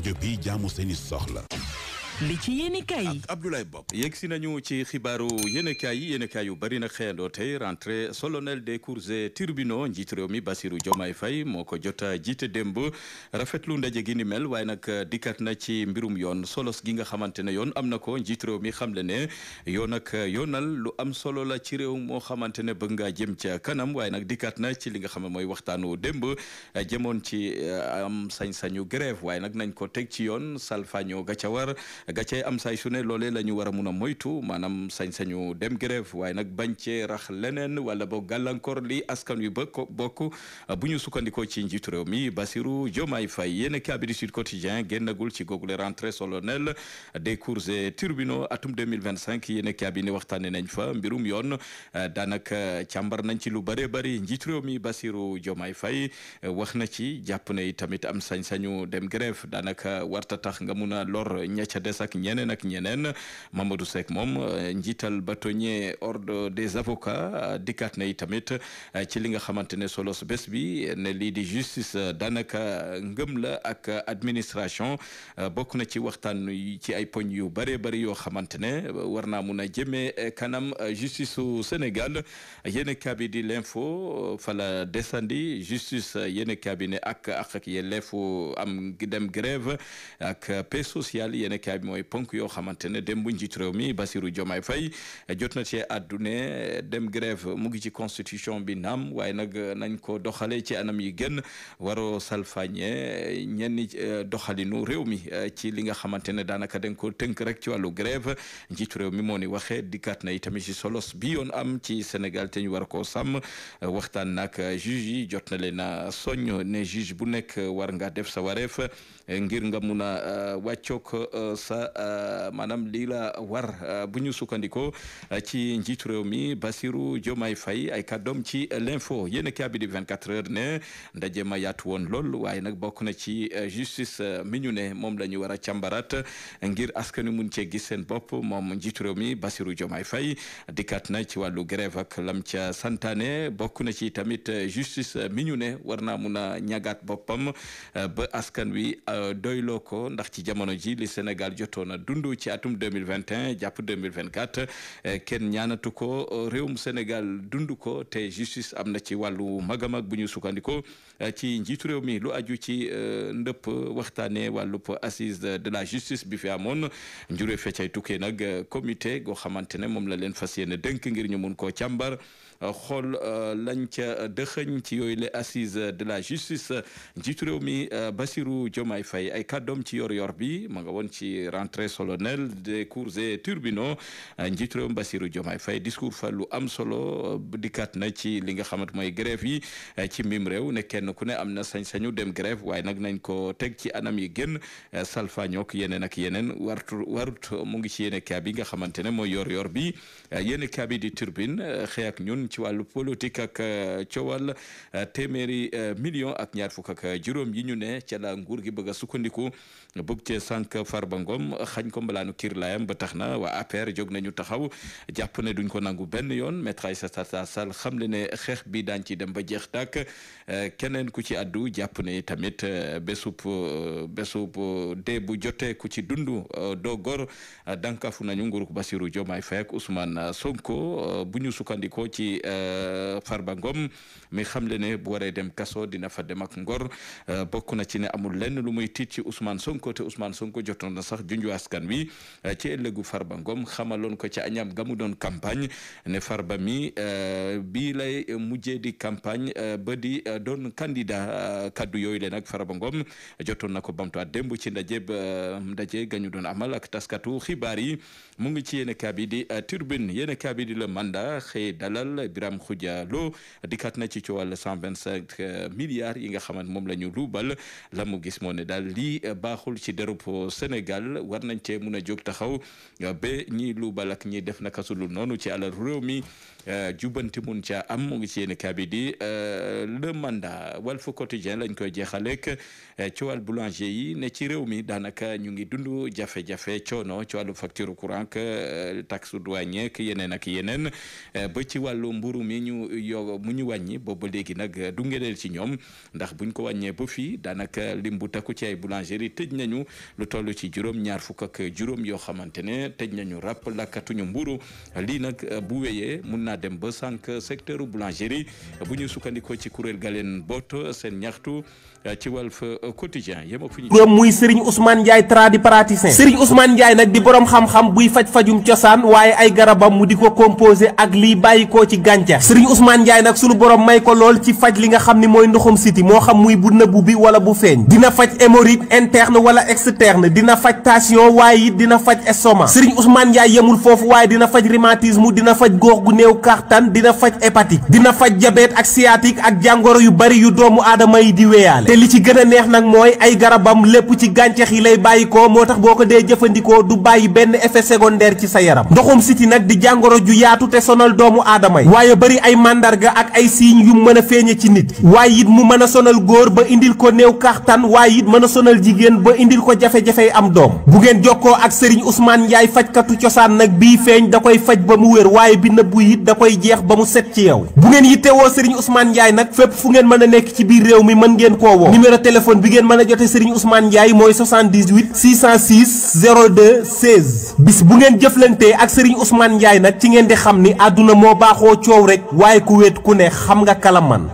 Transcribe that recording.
rajo bi jaamu seeni soxla. li ci yéenekaay yi Abdoulaye Bob yegg si nañu ci xibaaru yéenekaay yu bari na xëyandoo tey rentrée solennelle des cours et tribunaux njiitu réew mi Bassirou Diomaye Faye moo ko jot a jiite démb rafetlu ndaje gi ni mel waaye nag dikkat na ci mbirum yoon solos gi nga xamante ne yoon am na ko njiitu réew mi xamle ne yoon ak yoonal lu am solo la ci réew moo xamante ne bëgg ngaa jëm ca kanam waaye nag dikkat na ci li nga xam ne mooy waxtaanu démb jëmoon ci am sañ-sañu grève waaye nag nañ ko teg ci yoon salfaño ga ca war gàccee am say su ne loolee la ñu war a mun a moytu maanaam sañ-sañu dem grève waaye nag bañ cee rax leneen wala boog gàllankoor li askan wi bokk bu ñu sukkandikoo ci njiitu réew mi Bassirou Diomaye Faye yéen a bi du Sud Quotidien génnagul ci googule rentrée solennelle des cours et tribunaux atum 2025 yéen a bi ne waxtaane nañ fa mbirum yoon daanaka càmbar nañ ci lu bëree bëri njiitu réew mi Bassirou Diomaye Faye wax na ci jàpp ne tamit am sañ-sañu dem grève daanaka warta tax nga mun a lor ña ca des ak ñeneen Mamadou Seck moom njiital bâtonnier ordre des avocats dikkaat na tamit ci li nga xamante ne solos bés bi ne lii di justice daanaka ngëm la ak administration bokk na ci waxtaan ci ay poñ yu bëree bëri yoo xamante ne war naa mun a jëmee kanam justice su Sénégal yéen kabi di l'info fala desandi justice yéen kabi ne ak yelleefu am dem grève ak paix sociale yéen kabi mooy ponk yoo xamante ne dem bu njiitu réew mi Bassirou Diomaye Faye jot na ci àddune dem grève mu ngi ci constitution bi naam waaye nag nañ ko doxale ci anam yi gën waroo salfañe ñenn doxalinu réew mi ci li nga xamante ne daanaka dañ ko tënk rek ci wàllu grève njiitu réew mi moo ni waxee dikkaat na tamit ci solos bi yoon am ci Sénégal te ñu war koo sàmm waxtaan nag juge yi jot na leen a soñ ne juge bu nekk war nga def sa wareef ngir nga mun a wàccook sa maanaam lii la war bu ñu sukkandikoo ci njiitu réew mi Bassirou Diomaye Faye ay kàddoom ci l'info yéen a bi di 24 heures ne ndaje ma yaatu woon lool waaye nag bokk na ci justice mi ñu ne moom la ñu war a càmbaraat ngir askan wi mun cee gis seen bopp moom njiitu réew mi Bassirou Diomaye Faye dikkaat na ci wàllu grève ak lam ca santaane bokk na ci tamit justice mi ñu ne war naa mun a ñagaat boppam ba askan wi doyloo ko ndax ci jamono ji li Sénégal jotoon a dund ci atum 2021 jàpp 2024 kenn ñaanatu ko réewum Sénégal dund ko te justice am na ci wàllu magamag bu ñu sukkandiko ci njiitu réew mi lu aju ci ndëpp waxtaane wàllub assise de la justice bi fi amoon njuree feccay tukkee nag comité goo xamante ne moom la leen fas yéene dënk ngir ñu mun koo càmbar xool lañ ca dëxëñ ci yooyu les assises de la justice njiitu réew mi Bassirou Diomaye Faye ay kàddoom ci yor bi ma nga woon ci rentrée solennelle des cours et tribunaux njiitu réew mi Bassirou Diomaye Faye discours fa lu am solo dikkaat na ci li nga xamante mooy grève yi ci mim réew ne kenn ku ne am na sañ-sañu dem grève waaye nag nañ ko teg ci anam yi gën salfañook yeneen ak yeneen warut mu ngi ci yéene kaa bi nga xamante ne mooy yor bi yéene kaa bi di turbine xëy ak ñun ci wàllu politique ak coowal téeméeri million ak ñaar fukk ak juróom yi ñu ne ca la nguur gi bëgg a sukkandiku bëgg cee sànq Farba Ngom xañ ko mbalaanu kirlaayam ba tax na waa APR jóg nañu taxaw jàpp ne duñ ko nangu benn yoon Maître Aïssata Tall Sall xam le ne xeex bi daañ ci dem ba jeex tàkk keneen ku ci addu jàpp ne tamit bésub dee bu jotee ku ci dundu doo gor dankafu nañu nguurug Bassirou Diomaye Faye ak Ousmane Sonko bu ñu sukkandikoo ci Farba Ngom mi xam le ne bu waree dem kaso dina fa dem ak ngor bokk na ci ne amul lenn lu muy tiit ci Ousmane Sonko te Ousmane Sonko jotoon na sax junju askan wi ci ëllëgu Farba Ngom xamaloon ko ci añam gamu doon campagne ne Farba mi bii lay mujjee di campagne ba di doon candidat kaddu yooyu leen ak Farba Ngom jotoon na ko bamtuwaat démb ci ndaje gañu doon amal ak taskatu xibaar yi mu ngi ci yéen kabi di turbine yéen kabi di le mandat xëy dalal Birame Khoudia Lo dikkaat na ci coowal 125 milliards yi nga xamante moom la ñu luubal la mu gis moo ne daal lii baaxul ci derub Sénégal war nañ cee mun a jóg taxaw ba ñi luubal ak ñi def naka su dul noonu ci alal réew mi jubanti mun ca am mu ngi ci yéen kabi di le mandat Walf Quotidien lañ koy jeexaleek ci wàllu boulanger yi ne ci réew mi daanaka ñu ngi dund jafe-jafe coono ci wàllu facture courant taxe douanière yeneen ak yeneen ba ci wàllu mburu mi mu ñu wàññi boobu léegi nag du ngeeneel ci ñoom ndax buñ ko wàññee ba fii daanaka lim bu takku ci ay boulangerie tëj nañu lu toll ci ñaar fukk ak juróom yoo xamante ne tëj nañu ràpp lakkatuñu mburu lii nag bu wéyee mun naa dem ba sànq secteur boulangerie bu ñu sukkandikoo ci kuréel galeen boot seen ñaxtu ci Walf Quotidien yem ak fi ñu muy Serigne Ousmane Ndiaye tradipraticien Serigne Ousmane Ndiaye nag di borom xam-xam buy faj-fajum cosaan waaye ay garabam mu di ko composé ak lii bàyyi koo ci gàncax Serigne Ousmane Ndiaye nag sunu borom may ko lool ci faj li nga xam ni mooy ndoxum siti moo xam muy bu nëbbu bi wala bu feeñ dina faj hémorroïde interne wala externe dina faj tension waaye it dina faj estomac Serigne Ousmane Ndiaye yemul foofu waaye dina faj rhumatisme dina faj góox gu néew kàttan dina faj hépatique dina faj diabète ak sciatique ak jàngoro yu bari yu doomu aadama yi di weyaale te li ci gën a neex nag mooy ay garabam lépp ci gàncax yi lay bàyyi ko moo tax boo ko dee jëfandikoo du bàyyi benn effet secondaire ci sa yaram ndoxum siti nag di jàngoro ju yaatu te sonal doomu aadama yi waaye bari ay màndarga ak ay signes yu mën a feeñe ci nit waaye it mu mën a sonal góor ba indil ko néew kàttan waaye it mën a sonal jigéen ba indil ko jafe-jafey am doom bu ngeen jokkoo ak Serigne Ousmane Ndiaye fajkatu cosaan nag bii feeñ da koy faj ba mu wér waaye bi nëbbu it da koy jeex ba mu set ci yow bu ngeen yittewoo Serigne Ousmane Ndiaye nag fépp fu ngeen mën a nekk ci biir réew mi mën ngeen koo woo numéro téléphone bi ngeen mën a jote Serigne Ousmane Ndiaye mooy 78 606 02 16 bis bu ngeen jëflantee ak Serigne Ousmane Ndiaye nag ci ngeen di xam ni àdduna moo baaxoo coow rek waaye ku wéet ku ne xam nga kala man